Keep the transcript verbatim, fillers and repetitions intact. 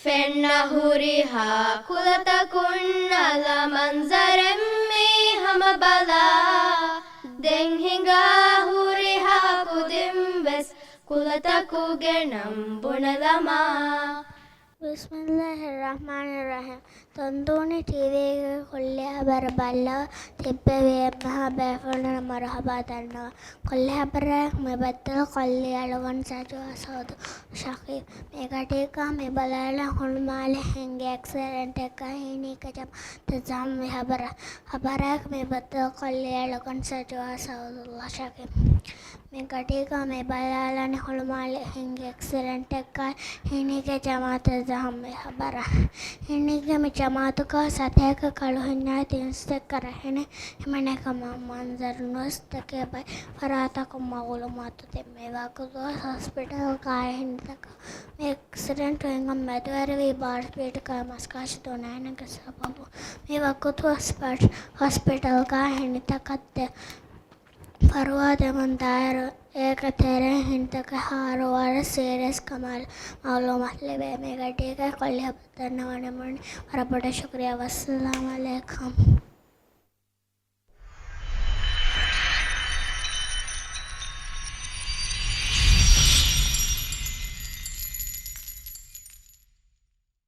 ފެންނަ ހުރިހާ ކުލަތަކުން އަލަ މަންޒަރެއް މީ ހަމަ ބަލާ. ދެން ހިނގާ ހުރިހާ ކުދިން ވެސް ކުލަތަކުގެ ނަން ބުނެލަމާ. ބިސްމިއްލާހިއްރަޙްމާނިއްރަޙީމް. ތަންދޫނި ޓީވީގެ ކުއްލި ހަބަރު ބައްލަވާ ތިއްބެވި އެންމެހާ ބޭފުޅުންނަށް މަރުޙަބާ ދަންނަވަން. ކުއްލި ހަބަރާއެކު މި ބައްދަލު ކޮށްލީ އަޅުގަނޑު ސަޖުވާ ސައުދު ޝަކީބް. މި ގަޑީގަ މި ބަލާލަން ހުޅުމާލެ ހިނގި އެކްސިޑެންޓެއްގަ ހީނީގެ ޖަމާއަތު ޖަމްވި ހަބަރާ. ހަބަރާއެކު މި ބައްދަލު ކޮށްލީ އަޅުގަނޑު ސަޖުވާ ސައުދުﷲ ޝަކީބް. މި ގަޑީގަ މި ބަލާލަން ހުޅުމާލެ ހިނގި އެކްސިޑެންޓެއްގަ ހީނީގެ ޖަމާއަތު ޖަމްވި ހަބަރާ. ހީނީގެ މި ޖަމާއަތުގަ ސަތޭކަ ކަޅު ހިންނާ ތިންސަތޭކަ ރަށް ހިނި ހިމެނޭ ކަމަށް މަންޒަރު ނުވަސް ދެކޭ ބައެއް ފަރާތަކުން މައުލޫމާތު ދިން. މި ވަގުތު ހޮސްޕިޓަލްގަ ހިނިތަކާ މި އެކްސިޑެންޓު ހިނގަން މެދުވެރިވި ބާރު ސްޕީޑުގަ މަސްކާށި ދުން އައިނުގެ ސަބަބުން މި ވަގުތު ހޮސްޕިޓަލްގަ ހިނިތަކާ ދެ ފަރުވާ ދެމުން ދާއިރު އޭގެ ތެރެއިން ހިނިތަކެއް ހާރު ވަރަށް ސީރިއަސް ކަމަށް މައުލޫމާތު ލިބޭ. މި ގަޑީގައި ކޮށްލި ހަބަރު ދަންނަވަން ވަރަށް ބޮޑަށް ޝުކުރިއްޔާ. ވައްސަލާމް އަލައިކުމް.